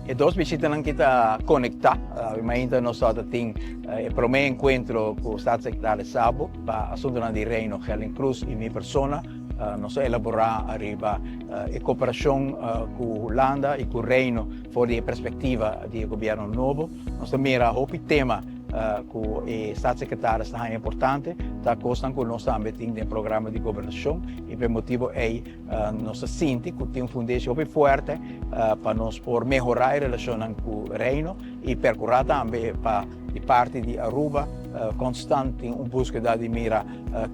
E dos bishitanan aki ta konektá. Mainta nos tabata tin e promé enkuentro ku Staatssecretaris Sabo pa asuntunan di Reino, Gerlin Cruz i mi persona. Nos a elaborá ariba e koperashon ku Hulanda i ku Reino for di e perspektiva di e gobièrnu nobo. Nos ta mira hopi tema ku e Staatssecretaris ta haña importante, ta kosnan ku nos tambe tin den programa di gobernashon i pa e motibu ei Nos ta sinti ku tin un fundeshi hopi fuerte pa nos por mehorá e relashonnan ku Reino i perkurá tambe pa di parti di Aruba konstant tin un búskeda di mira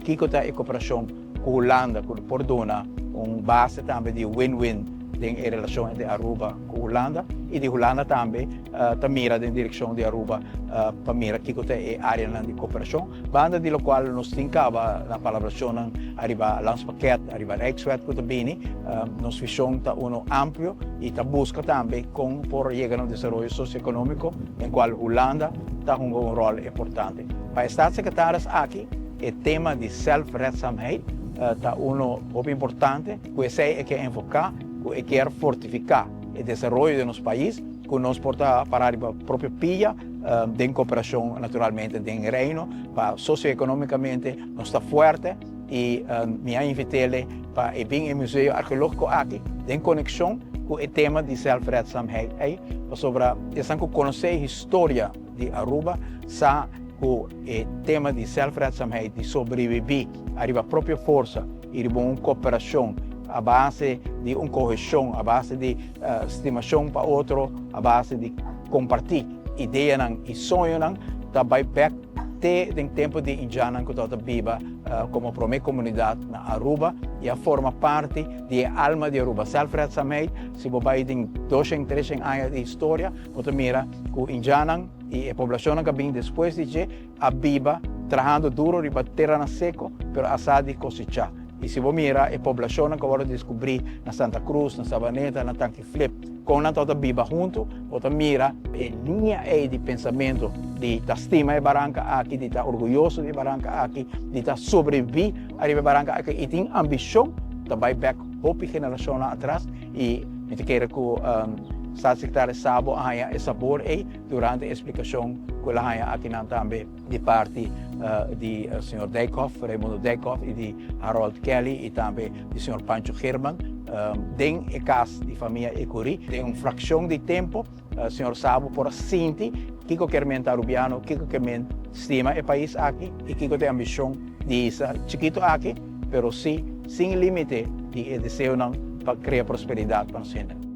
kiko ta e koperashon ku Hulanda ku por duna un base tambe di win-win den e relashon entre Aruba ku Hulanda i di Hulanda tambe ta mira den direkshon di Aruba pa mira kiko ta e áreanan di koperashon. Banda di lokual nos tin kaba na palabrashonnan ariba Landspakket, ariba Rijkswet ku ta bini, nos vishon ta uno amplio i ta buska tambe kon por yega na un desaroyo sosioekonómiko den kual Hulanda ta hunga un ròl importante. Pa e Staatssecretaris aki e tema di zelfredzaamheid ta uno hopi importante, ku esei e ke enfoká ku e kier fortifiká e desaroyo di nos pais, ku nos por ta pará riba propio pia. Den koperashon naturalmente den Reino pa sosioekonomikamente nos ta fuerte i mi a invit'ele pa e bin e museo arkeológiko aki den konekshon ku e tema di zelfredzaamheid ei pasobra esnan ku konosé historia di Aruba sa ku e tema di zelfredzaamheid di sobrebibí ariba propio forsa i riba un koperashon a base di un koheshon a base di stimashon pa otro a base di Kompartí ideanan i soñonan ta bai bèk te den tempu di indjannan ku tabata biba komo promé komunidat na Aruba i a forma parti di e alma di Aruba. Zelfredzaamheid, si bo bai den doshen, treshen aña di historia, bo ta mira ku indjannan i e poblashonnan ku a bin despues di dje a biba trahando duro riba teranan seko, pero a sa di kosechá. I si bo mira e poblashonnan ku a wòrdu deskubrí na Santa Cruz, na Sabaneta, na Tanki Flip, kon nan tabata biba huntu, bo ta mira e liña ei di pensamentu di ta stima e baranka aki, di ta orguyoso di e baranka aki, di ta sobreviví ariba e baranka aki i tin ambishon ta bai bèk hopi generashonnan atras. I mi ta kere ku Staatssecretaris Sabo a haña e sabor ei durante e splikashon ku el a haña akinan tambe. Di parti di señor Dijkhoff, Raimundo Dijkhoff y di Harold Kelly y tambe di señor Pancho Geerman den e cas di famia Ecury. Den un fraccion di tempo señor Sabo por a sinti kico kier men ta Arubiano, kico kier men stima e pais aki y kico ta e ambicion di isla chikito aki, pero si sin limite di e deseonan pa crea prosperidad pa nos hende.